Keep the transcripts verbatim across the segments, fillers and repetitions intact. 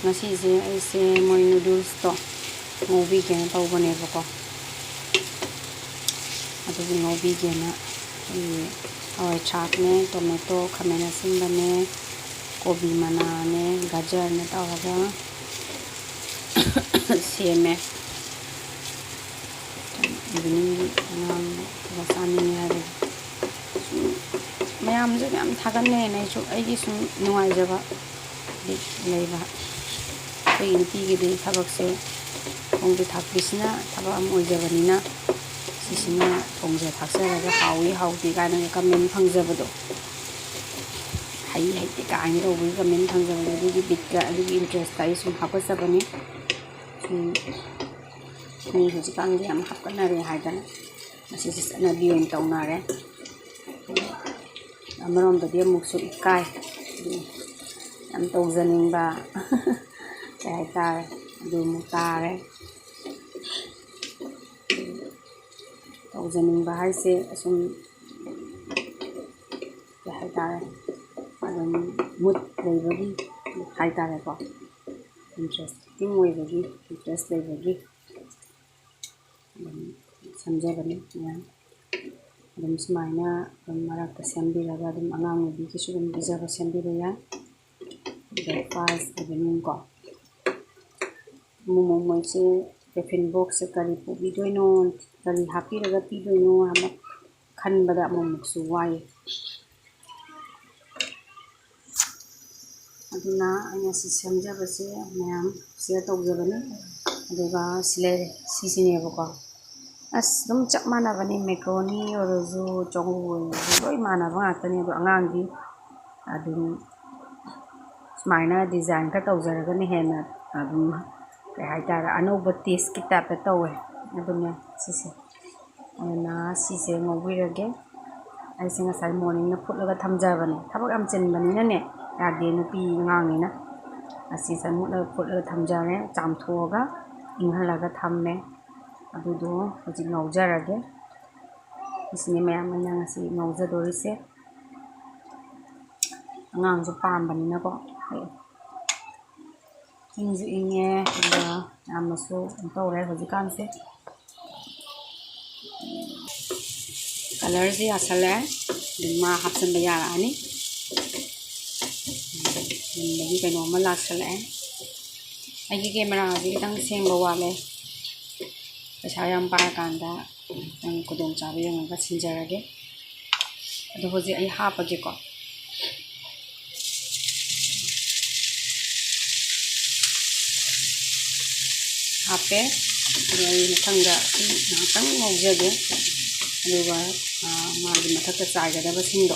ꯉꯁꯤꯁꯦ ꯑꯩꯁꯦ ꯃꯣꯏ ꯅꯨꯗꯜꯁꯇꯣ ꯉꯧꯕꯤꯒꯦꯅ ꯇꯧꯕꯅꯦꯕꯀꯣ꯫ ꯑꯗꯨꯒꯤ ꯉꯧꯕꯤꯒꯦꯅ ꯑꯩꯈꯣꯏꯒꯤ ꯍꯋꯥꯏ ꯊ꯭ꯔꯥꯛꯅꯦ, ꯇꯣꯃꯦꯇꯣ, ꯈꯥꯃꯦꯟ ꯑꯁꯤꯟꯕꯅꯦ, ꯀꯣꯕꯤ ꯃꯅꯥꯅꯦ, ꯒꯖꯔꯅꯦ ꯇꯧꯔꯒ ꯁꯦꯝꯃꯦ꯫ ꯏꯚꯤꯅꯤꯡꯒꯤ ꯑꯉꯥꯡ ꯈꯔ ꯆꯥꯅꯤꯡꯉꯦ ꯍꯥꯏꯕꯒꯤ꯫ ꯁꯨꯝ ꯃꯌꯥꯝꯁꯨ ꯃꯌꯥꯝ ꯊꯥꯒꯠꯅꯩꯅ ꯑꯩꯁꯨ ꯑꯩꯒꯤ ꯁꯨꯝ ꯅꯨꯡꯉꯥꯏꯖꯕ ꯕꯤꯠ ꯂꯩꯕ꯫ ꯑꯩꯈꯣꯏꯒꯤ ꯅꯨꯄꯤꯒꯤꯗꯤ ꯊꯕꯛꯁꯦ ꯊꯣꯡꯕꯤ ꯊꯥꯛꯄꯤꯁꯤꯅ ꯊꯕꯛ ꯑꯃ ꯑꯣꯏꯖꯕꯅꯤꯅ, ꯁꯤꯁꯤꯅ ꯊꯣꯡꯖ ꯊꯥꯛꯆꯔꯒ ꯍꯥꯎꯏ ꯍꯥꯎꯇꯦ ꯀꯥꯏꯅꯒ ꯀꯃꯦꯟ ꯐꯪꯖꯕꯗꯣ, ꯍꯩ ꯍꯩꯇꯦ ꯀꯥꯏꯅ ꯇꯧꯕꯒꯤ ꯀꯃꯦꯟ ꯐꯪꯖꯕꯗꯣ, ꯑꯗꯨꯒꯤ ꯕꯤꯠꯇ, ꯑꯗꯨꯒꯤ ꯏꯟꯇꯔꯦꯁꯇ ꯑꯩ ꯁꯨꯝ ꯍꯥꯞꯀꯠꯆꯕꯅꯤ꯫ ꯁꯨꯝ ꯃꯤ ꯍꯧꯖꯤꯛꯀꯥꯟꯗꯤ ꯌꯥꯝ ꯍꯥꯞꯀꯠꯅꯔꯦ ꯍꯥꯏꯗꯅ ꯃꯁꯤꯁꯦ ꯆꯠꯅꯕꯤ ꯑꯣꯏꯅ ꯇꯧꯅꯔꯦ꯫ ꯑꯃꯔꯣꯝꯗꯗꯤ ꯑꯃꯨꯛꯁꯨ ꯏꯀꯥꯏ, ꯌꯥꯝ ꯇꯧꯖꯅꯤꯡꯕ ꯀꯩ ꯍꯥꯏꯇꯥꯔꯦ, ꯑꯗꯨ ꯑꯃꯨꯛ ꯇꯥꯔꯦ꯫ ꯇꯧꯖꯅꯤꯡꯕ ꯍꯥꯏꯁꯦ ꯑꯁꯨꯝ ꯀꯩ ꯍꯥꯏꯇꯥꯔꯦ, ꯑꯗꯨꯝ ꯃꯨꯠ ꯂꯩꯕꯒꯤ ꯍꯥꯏꯇꯥꯔꯦꯀꯣ, ꯏꯟꯇꯔꯦꯁꯇꯤꯡ ꯑꯣꯏꯕꯒꯤ, ꯏꯟꯇꯔꯦꯁ ꯂꯩꯕꯒꯤ ꯑꯗꯨꯝ ꯁꯦꯝꯖꯕꯅꯤ ꯃꯌꯥꯝ꯫ ꯑꯗꯨꯝ ꯁꯨꯃꯥꯏꯅ ꯑꯗꯨꯝ ꯃꯔꯛꯇ ꯁꯦꯝꯕꯤꯔꯒ ꯑꯗꯨꯝ ꯑꯉꯥꯡ ꯅꯨꯕꯤꯒꯤꯁꯨ ꯑꯗꯨꯝ ꯄꯤꯖꯕ ꯁꯦꯝꯕꯤꯕ ꯌꯥꯏ꯫ ꯕ꯭ꯔꯦꯛꯐꯥꯁ ꯏꯚꯤꯅꯤꯡ ꯀꯣ꯫ ꯑꯃꯨꯛ ꯑꯃꯨꯛ ꯃꯣꯏꯁꯦ ꯇꯤꯐꯤꯟ ꯕꯣꯛꯁꯁꯦ ꯀꯔꯤ ꯄꯨꯕꯤꯗꯣꯏꯅꯣ, ꯀꯔꯤ ꯍꯥꯞꯄꯤꯔꯒ ꯄꯤꯗꯣꯏꯅꯣ ꯍꯥꯏꯕ ꯈꯟꯕꯗ ꯑꯃꯨꯛ ꯑꯃꯨꯛꯁꯨ ꯋꯥꯏ꯫ ꯑꯗꯨꯅ ꯑꯩꯅ ꯁꯤ ꯁꯦꯝꯖꯕꯁꯦ ꯃꯌꯥꯝ ꯁꯤꯌꯔ ꯇꯧꯖꯕꯅꯤ꯫ ꯑꯗꯨꯒ ꯁꯤ ꯂꯩꯔꯦ, ꯁꯤꯁꯤꯅꯦꯕꯀꯣ꯫ ꯑꯁ, ꯑꯗꯨꯝ ꯆꯞ ꯃꯥꯟꯅꯕꯅꯤ, ꯃꯦꯀ꯭ꯔꯣꯅꯤ ꯑꯣꯏꯔꯁꯨ, ꯆꯧ ꯑꯣꯏꯔꯁꯨ, ꯂꯣꯏ ꯃꯥꯟꯅꯕ ꯉꯥꯛꯇꯅꯤ꯫ ꯑꯗꯣ ꯑꯉꯥꯡꯗꯤ ꯑꯗꯨꯝ ꯁꯨꯃꯥꯏꯅ ꯗꯤꯖꯥꯏꯟ ꯈꯔ ꯇꯧꯖꯔꯒꯅ ꯍꯦꯟꯅ ꯑꯗꯨꯝ, ꯀꯩ ꯍꯥꯏꯇꯥꯔꯦ, ꯑꯅꯧꯕ ꯇꯦꯁꯀꯤ ꯇꯥꯏꯞꯇ ꯇꯧꯋꯦ꯫ ꯑꯗꯨꯅꯦ ꯁꯤꯁꯦ꯫ ꯑꯗꯨꯅ ꯁꯤꯁꯦ ꯉꯧꯕꯤꯔꯒꯦ꯫ ꯑꯩꯁꯦ ꯉꯁꯥꯏ ꯃꯣꯔꯅꯤꯡꯅ ꯐꯨꯠꯂꯒ ꯊꯝꯖꯕꯅꯦ꯫ ꯊꯕꯛ ꯌꯥꯝ ꯆꯤꯟꯕꯅꯤꯅꯅꯦ, ꯌꯥꯗꯦ, ꯅꯨꯄꯤ ꯑꯉꯥꯡꯅꯤꯅ꯫ ꯑꯁꯤꯁꯦ ꯃꯨꯠꯂꯒ ꯐꯨꯠꯂꯒ ꯊꯝꯖꯔꯦ꯫ ꯆꯥꯝꯊꯣꯛꯑꯒ ꯏꯪꯍꯜꯂꯒ ꯊꯝꯃꯦ꯫ ꯑꯗꯨꯗꯣ ꯍꯧꯖꯤꯛ ꯉꯧꯖꯔꯒꯦ꯫ ꯁꯤꯁꯤꯅꯦ ꯃꯌꯥꯝ ꯑꯩꯅ ꯉꯁꯤ ꯉꯧꯖꯗꯣꯔꯤꯁꯦ꯫ ꯑꯉꯥꯡꯁꯨ ꯄꯥꯝꯕꯅꯤꯅꯀꯣ꯫ ꯏꯪꯁꯨ ꯏꯪꯉꯦ, ꯑꯗꯨꯒ ꯌꯥꯝꯅꯁꯨ ꯀꯩꯅꯣ ꯇꯧꯔꯦ ꯍꯧꯖꯤꯛꯀꯥꯟꯁꯦ꯫ ꯀꯂꯔꯁꯦ ꯌꯥꯁꯜꯂꯦ, ꯑꯗꯨꯝ ꯃꯥ ꯍꯥꯞꯆꯤꯟꯕ ꯌꯥꯔꯛꯑꯅꯤ꯫ ꯃꯨꯟꯕꯒꯤ ꯀꯩꯅꯣꯝꯃ ꯂꯥꯛꯁꯜꯂꯛꯑꯦ꯫ ꯑꯩꯒꯤ ꯀꯦꯃꯦꯔꯥꯁꯦ ꯈꯤꯇꯪ ꯁꯦꯡꯕ ꯋꯥꯠꯂꯦ꯫ ꯄꯩꯁꯥ ꯌꯥꯝ ꯄꯥꯏꯔꯀꯥꯟꯗ ꯈꯤꯇꯪ ꯈꯨꯗꯣꯡꯆꯥꯕ ꯌꯦꯡꯉꯒ ꯁꯤꯟꯖꯔꯒꯦ꯫ ꯑꯗꯣ ꯍꯧꯖꯤꯛ ꯑꯩ ꯍꯥꯞꯄꯒꯦꯀꯣ꯫ ꯍꯥꯞꯄꯦ꯫ ꯑꯗꯣ ꯑꯩ ꯃꯊꯪꯗ ꯁꯤ ꯉꯥꯏꯍꯥꯛꯇꯪ ꯉꯧꯖꯒꯦ꯫ ꯑꯗꯨꯒ, ꯑ, ꯃꯥꯒꯤ ꯃꯊꯛꯇ ꯆꯥꯏꯒꯗꯕꯁꯤꯡꯗꯣ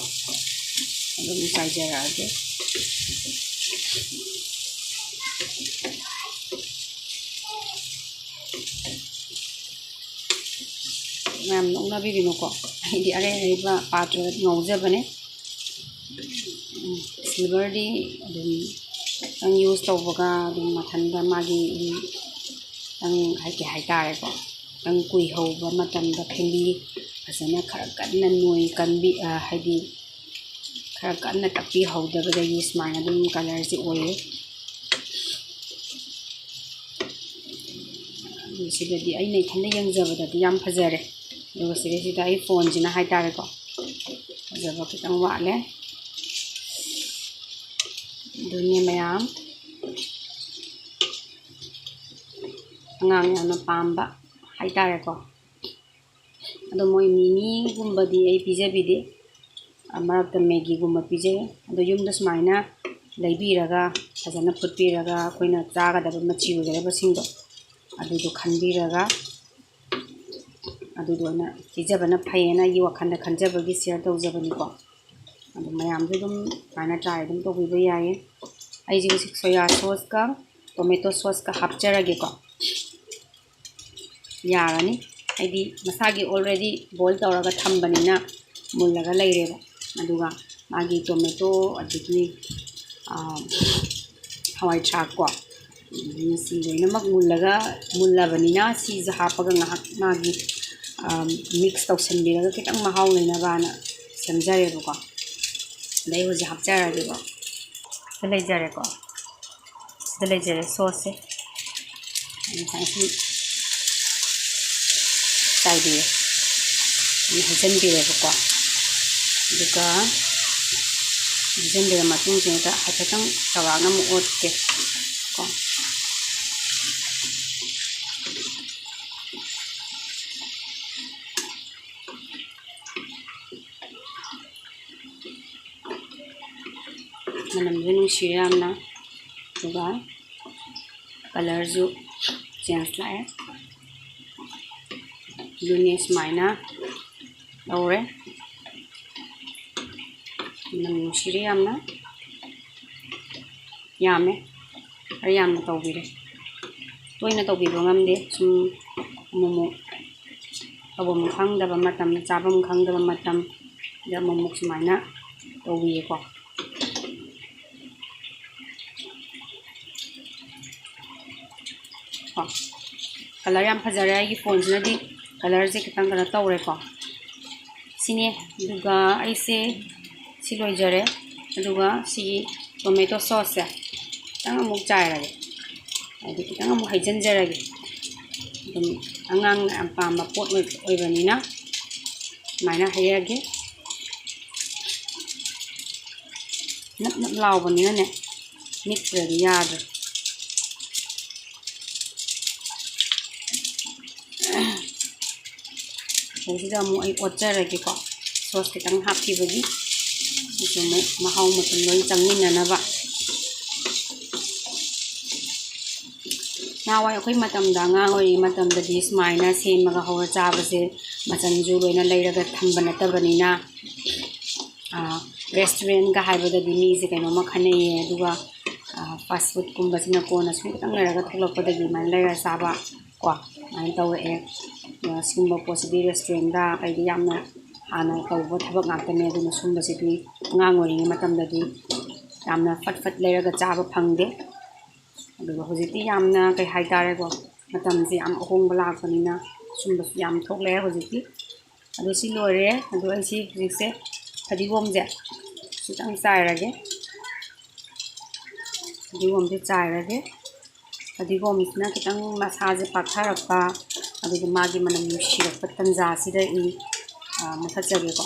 ꯑꯗꯨꯝ ꯆꯥꯏꯖꯔꯛꯑꯒꯦ꯫ ꯃꯌꯥꯝ ꯅꯣꯛꯅꯕꯤꯒꯅꯨꯀꯣ, ꯑꯩꯗꯤ ꯑꯔꯩ ꯑꯔꯩꯕ ꯄꯥꯇ꯭ꯔꯗ ꯉꯧꯖꯕꯅꯦ꯫ ꯎꯝ, ꯁꯤꯜꯚꯔꯗꯤ ꯑꯗꯨꯝ ꯈꯤꯇꯪ ꯌꯨꯁ ꯇꯧꯕꯒ ꯑꯗꯨꯝ ꯃꯊꯟꯇ ꯃꯥꯒꯤ ꯈꯤꯇꯪ ꯍꯥꯏ-, ꯀꯩ ꯍꯥꯏꯇꯥꯔꯦꯀꯣ, ꯈꯤꯇꯪ ꯀꯨꯏꯍꯧꯕ ꯃꯇꯝꯗ ꯐꯦꯡꯕꯤ ꯐꯖꯅ ꯈꯔ ꯀꯟꯅ ꯅꯣꯏ ꯀꯟꯕꯤ, ꯑ, ꯍꯥꯏꯗꯤ ꯈꯔ ꯀꯟꯅ ꯇꯛꯄꯤꯍꯧꯗꯕꯗꯒꯤ ꯁꯨꯃꯥꯏꯅ ꯑꯗꯨꯝ ꯀꯂꯔꯁꯦ ꯑꯣꯏꯌꯦ꯫ ꯑꯗꯨ ꯁꯤꯗꯗꯤ ꯑꯩꯅ ꯏꯊꯟꯗ ꯌꯦꯡꯖꯕꯗꯗꯤ ꯌꯥꯝ ꯐꯖꯔꯦ꯫ ꯑꯗꯨꯒ ꯁꯤꯗꯩꯁꯤꯗ ꯑꯩ ꯐꯣꯟꯁꯤꯅ ꯍꯥꯏꯇꯥꯔꯦꯀꯣ, ꯐꯖꯕ ꯈꯤꯇꯪ ꯋꯥꯠꯂꯦ꯫ ꯑꯗꯨꯅꯦ ꯃꯌꯥꯝ, ꯑꯉꯥꯡ ꯌꯥꯝꯅ ꯄꯥꯝꯕ ꯍꯥꯏꯇꯥꯔꯦꯀꯣ꯫ ꯑꯗꯣ ꯃꯣꯏ ꯃꯤꯃꯤꯒꯨꯝꯕꯗꯤ ꯑꯩ ꯄꯤꯖꯕꯤꯗꯦ꯫ ꯑ, ꯃꯔꯛꯇ ꯃꯦꯒꯤꯒꯨꯝꯕ ꯄꯤꯖꯩ꯫ ꯑꯗꯣ ꯌꯨꯝꯗ ꯁꯨꯃꯥꯏꯅ ꯂꯩꯕꯤꯔꯒ ꯐꯖꯅ ꯐꯨꯠꯄꯤꯔꯒ ꯑꯩꯈꯣꯏꯅ ꯆꯥꯒꯗꯕ ꯃꯆꯤ ꯑꯣꯏꯒꯗꯕꯁꯤꯡꯗꯣ ꯑꯗꯨꯗꯣ ꯈꯟꯕꯤꯔꯒ ꯑꯗꯨꯗꯣ ꯑꯣꯏꯅ ꯄꯤꯖꯕꯅ ꯐꯩꯌꯦꯅ ꯑꯩꯒꯤ ꯋꯥꯈꯜꯗ ꯈꯟꯖꯕꯒꯤ ꯁꯤꯌꯔ ꯇꯧꯖꯕꯅꯤꯀꯣ꯫ ꯑꯗꯣ ꯃꯌꯥꯝꯁꯨ ꯑꯗꯨꯝ ꯁꯨꯃꯥꯏꯅ ꯇ꯭ꯔꯥꯏ ꯑꯗꯨꯝ ꯇꯧꯕꯤꯕ ꯌꯥꯏꯌꯦ꯫ ꯑꯩꯁꯦ ꯍꯧꯖꯤꯛ ꯁꯣꯌꯥ ꯁꯣꯁꯀ ꯇꯣꯃꯦꯇꯣ ꯁꯣꯁꯀ ꯍꯥꯞꯆꯔꯒꯦꯀꯣ꯫ ꯌꯥꯔꯅꯤ, ꯍꯥꯏꯗꯤ ꯃꯁꯥꯒꯤ ꯑꯣꯜꯔꯦꯗꯤ ꯕꯣꯏꯜ ꯇꯧꯔꯒ ꯊꯝꯕꯅꯤꯅ ꯃꯨꯜꯂꯒ ꯂꯩꯔꯦꯕ꯫ ꯑꯗꯨꯒ ꯃꯥꯒꯤ ꯇꯣꯃꯦꯇꯣ ꯑꯗꯒꯤ, ꯑꯥ, ꯍꯋꯥꯏ ꯊ꯭ꯔꯥꯛꯀꯣ, ꯑꯗꯒꯤ ꯁꯤ ꯂꯣꯏꯅꯃꯛ ꯃꯨꯜꯂꯒ, ꯃꯨꯜꯂꯕꯅꯤꯅ ꯁꯤꯁꯦ ꯍꯥꯞꯄꯒ ꯉꯥꯏꯍꯥꯛ ꯃꯥꯒꯤ, ꯑꯥ, ꯃꯤꯛꯁ ꯇꯧꯁꯟꯕꯤꯔꯒ ꯈꯤꯇꯪ ꯃꯍꯥꯎ ꯂꯩꯅꯕꯅ ꯁꯦꯝꯖꯔꯦꯕꯀꯣ꯫ ꯑꯗꯩ ꯍꯧꯖꯤꯛ ꯍꯥꯞꯆꯔꯒꯦꯀꯣ꯫ ꯂꯩꯖꯔꯦꯀꯣ꯫ ꯁꯤꯗ ꯂꯩꯖꯔꯦ ꯁꯣꯁꯁꯦ꯫ ꯉꯁꯥꯏ ꯁꯨꯝ ꯆꯥꯏꯕꯤꯔꯦ꯫ ꯑꯗꯨꯝ ꯍꯩꯖꯤꯟꯕꯤꯔꯦꯕꯀꯣ꯫ ꯑꯗꯨꯒ ꯍꯩꯖꯤꯟꯕꯤꯔ ꯃꯇꯨꯡꯁꯤꯗ ꯍꯥꯏꯐꯦꯠꯇꯪ ꯆꯥꯎꯔꯥꯛꯅ ꯑꯃꯨꯛ ꯑꯣꯠꯀꯦ ꯀꯣ꯫ ꯃꯅꯝꯁꯦ ꯅꯨꯡꯁꯤꯔꯦ ꯌꯥꯝꯅ꯫ ꯑꯗꯨꯒ ꯀꯂꯔꯁꯨ ꯆꯦꯟꯖ ꯂꯥꯛꯑꯦ꯫ ꯑꯗꯨꯅꯤ ꯁꯨꯃꯥꯏꯅ ꯇꯧꯔꯦ꯫ ꯃꯅꯝ ꯅꯨꯡꯁꯤꯔꯦ ꯌꯥꯝꯅ꯫ ꯌꯥꯝꯃꯦ꯫ ꯈꯔ ꯌꯥꯝꯅ ꯇꯧꯕꯤꯔꯦ꯫ ꯇꯣꯏꯅ ꯇꯧꯕꯤꯕ ꯉꯝꯗꯦ꯫ ꯁꯨꯝ ꯑꯃꯨꯛꯃꯨꯛ ꯇꯧꯐꯝ ꯈꯪꯗꯕ ꯃꯇꯝ, ꯆꯥꯐꯝ ꯈꯪꯗꯕ ꯃꯇꯝꯗ ꯑꯃꯨꯛꯃꯨꯛ ꯁꯨꯃꯥꯏꯅ ꯇꯧꯕꯤꯌꯦꯀꯣ꯫ ꯀꯣ꯫ ꯀꯂꯔ ꯌꯥꯝ ꯐꯖꯔꯦ꯫ ꯑꯩꯒꯤ ꯐꯣꯟꯁꯤꯅꯗꯤ ꯀꯂꯔꯁꯦ ꯈꯤꯇꯪ ꯀꯩꯅꯣ ꯇꯧꯔꯦꯀꯣ꯫ ꯁꯤꯅꯦ꯫ ꯑꯗꯨꯒ ꯑꯩꯁꯦ ꯁꯤ ꯂꯣꯏꯖꯔꯦ꯫ ꯑꯗꯨꯒ ꯁꯤꯒꯤ ꯇꯣꯃꯦꯇꯣ ꯁꯣꯁꯁꯦ ꯈꯤꯇꯪ ꯑꯃꯨꯛ ꯆꯥꯏꯔꯒꯦ, ꯍꯥꯏꯗꯤ ꯈꯤꯇꯪ ꯑꯃꯨꯛ ꯍꯩꯖꯤꯟꯖꯔꯒꯦ꯫ ꯑꯗꯨꯝ ꯑꯉꯥꯡꯅ ꯌꯥꯝ ꯄꯥꯝꯕ ꯄꯣꯠ ꯑꯣꯏ-, ꯑꯣꯏꯕꯅꯤꯅ ꯁꯨꯃꯥꯏꯅ ꯍꯩꯔꯒꯦ꯫ ꯅꯞ ꯅꯞ ꯂꯥꯎꯕꯅꯤꯅꯅꯦ, ꯅꯤꯛꯇ꯭ꯔꯗꯤ ꯌꯥꯗ꯭ꯔꯦ꯫ ꯁꯤꯗ ꯑꯃꯨꯛ ꯑꯩ ꯑꯣꯠꯆꯔꯒꯦꯀꯣ, ꯁꯣꯁ ꯈꯤꯇꯪ ꯍꯥꯞꯈꯤꯕꯒꯤ꯫ ꯑꯗꯨꯁꯨ ꯑꯃꯨꯛ ꯃꯍꯥꯎ ꯃꯆꯨꯝ ꯂꯣꯏ ꯆꯪꯃꯤꯟꯅꯅꯕ꯫ ꯅꯍꯥꯟꯋꯥꯏ ꯑꯩꯈꯣꯏ ꯃꯇꯝꯗ, ꯑꯉꯥꯡ ꯑꯣꯏꯔꯤꯉꯩ ꯃꯇꯝꯗꯗꯤ ꯁꯨꯃꯥꯏꯅ ꯁꯦꯝꯃꯒ ꯍꯧꯔ ꯆꯥꯕꯁꯦ, ꯃꯆꯜꯁꯨ ꯂꯣꯏꯅ ꯂꯩꯔꯒ ꯊꯝꯕ ꯅꯠꯇꯕꯅꯤꯅ, ꯔꯦꯁꯇꯨꯔꯦꯟꯒ ꯍꯥꯏꯕꯗꯗꯤ ꯃꯤꯁꯦ ꯀꯩꯅꯣꯝꯃ ꯈꯟꯅꯩꯌꯦ꯫ ꯑꯗꯨꯒ ꯐꯥꯁ ꯐꯨꯗꯀꯨꯝꯕꯁꯤꯅ ꯀꯣꯟꯅ ꯁꯨꯝ ꯈꯤꯇꯪ ꯂꯩꯔꯒ ꯊꯣꯛꯂꯛꯄꯗꯒꯤ ꯑꯗꯨꯃꯥꯏꯅ ꯂꯩꯔ ꯆꯥꯕ ꯀꯣ, ꯑꯗꯨꯃꯥꯏꯅ ꯇꯧꯔꯛꯑꯦ꯫ ꯑꯗꯨꯒ ꯁꯤꯒꯨꯝꯕ ꯄꯣꯠꯁꯤꯗꯤ ꯔꯦꯁꯇꯨꯔꯦꯟꯗ ꯀꯩꯗ ꯌꯥꯝꯅ ꯍꯥꯟꯅ ꯇꯧꯕ ꯊꯕꯛ ꯉꯥꯛꯇꯅꯦ꯫ ꯑꯗꯨꯅ ꯁꯨꯝꯕꯁꯤꯗꯤ ꯑꯉꯥꯡ ꯑꯣꯏꯔꯤꯉꯩ ꯃꯇꯝꯗꯗꯤ ꯌꯥꯝꯅ ꯐꯠ ꯐꯠ ꯂꯩꯔꯒ ꯆꯥꯕ ꯐꯪꯗꯦ꯫ ꯑꯗꯨꯒ ꯍꯧꯖꯤꯛꯇꯤ ꯌꯥꯝꯅ, ꯀꯩ ꯍꯥꯏꯇꯥꯔꯦꯀꯣ, ꯃꯇꯝꯁꯦ ꯌꯥꯝ ꯑꯍꯣꯡꯕ ꯂꯥꯛꯄꯅꯤꯅ ꯁꯨꯝꯕꯁꯨ ꯌꯥꯝ ꯊꯣꯛꯂꯛꯑꯦ ꯍꯧꯖꯤꯛꯇꯤ꯫ ꯑꯗꯨ ꯁꯤ ꯂꯣꯏꯔꯦ꯫ ꯑꯗꯨ ꯑꯩ ꯁꯤ ꯍꯧꯖꯤꯛꯁꯦ ꯐꯗꯤꯒꯣꯝꯁꯦ ꯈꯤꯇꯪ ꯆꯥꯏꯔꯒꯦ꯫ ꯐꯗꯤꯒꯣꯝꯁꯦ ꯆꯥꯏꯔꯒꯦ꯫ ꯐꯗꯤꯒꯣꯝꯁꯤꯅ ꯈꯤꯇꯪ ꯃꯁꯥꯁꯦ ꯄꯥꯛꯊꯔꯛꯄ, ꯑꯗꯨꯒ ꯃꯥꯒꯤ ꯃꯅꯝ ꯅꯨꯡꯁꯤꯔꯛꯄ ꯇꯟꯖꯥꯁꯤꯗ ꯑꯩ, ꯑ, ꯃꯨꯊꯠꯆꯒꯦꯀꯣ꯫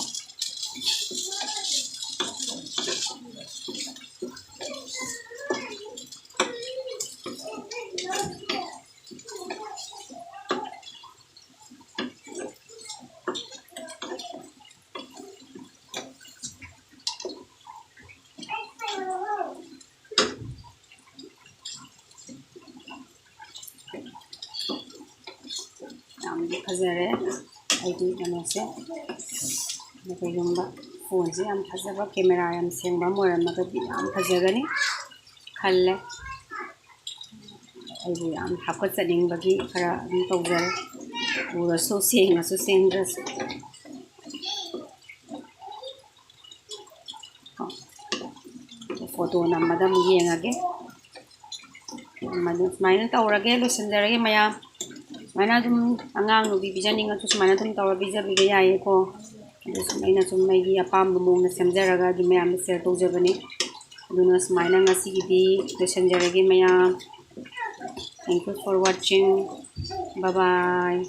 ꯌꯥꯝꯗꯤ ꯐꯖꯔꯦ ꯑꯩꯒꯤ ꯀꯩꯅꯣꯁꯦ꯫ ꯑꯗꯣ ꯀꯩꯒꯨꯝꯕ ꯐꯣꯟꯁꯦ ꯌꯥꯝ ꯐꯖꯕ, ꯀꯦꯃꯦꯔꯥ ꯌꯥꯝ ꯁꯦꯡꯕ ꯑꯃ ꯑꯣꯏꯔꯝꯃꯒꯗꯤ ꯌꯥꯝ ꯐꯖꯒꯅꯤ ꯈꯜꯂꯦ꯫ ꯑꯩꯕꯨ ꯌꯥꯝ ꯍꯥꯞꯀꯠꯆꯅꯤꯡꯕꯒꯤ ꯈꯔ ꯑꯗꯨꯝ ꯇꯧꯖꯔꯦ꯫ ꯎꯔꯁꯨ, ꯁꯦꯡꯉꯁꯨ ꯁꯦꯡꯗ꯭ꯔꯁꯨ꯫ ꯐꯣꯇꯣ ꯅꯝꯕꯗ ꯑꯃꯨꯛ ꯌꯦꯡꯉꯒꯦ꯫ ꯑꯗꯨꯃꯥꯏꯅ, ꯁꯨꯃꯥꯏꯅ ꯇꯧꯔꯒꯦ, ꯂꯣꯏꯁꯤꯟꯖꯔꯒꯦ ꯃꯌꯥꯝ꯫ ꯁꯨꯃꯥꯏꯅ ꯑꯗꯨꯝ ꯑꯉꯥꯡ ꯅꯨꯄꯤ ꯄꯤꯖꯅꯤꯡꯉꯁꯨ ꯁꯨꯃꯥꯏꯅ ꯑꯗꯨꯝ ꯇꯧꯔ ꯄꯤꯖꯕꯤꯕ ꯌꯥꯏꯌꯦꯀꯣ꯫ ꯑꯗꯨ ꯁꯨꯝ ꯑꯩꯅ ꯁꯨꯝ ꯑꯩꯒꯤ ꯑꯄꯥꯝꯕ ꯃꯑꯣꯡꯗ ꯁꯦꯝꯖꯔꯒ ꯑꯗꯨꯝ ꯃꯌꯥꯝꯗ share ꯇꯧꯖꯕꯅꯤ꯫ ꯑꯗꯨꯅ ꯁꯨꯃꯥꯏꯅ ꯉꯁꯤꯒꯤꯗꯤ ꯂꯣꯏꯁꯤꯟꯖꯔꯒꯦ ꯃꯌꯥꯝ꯫ Thank you for watching. Bye bye.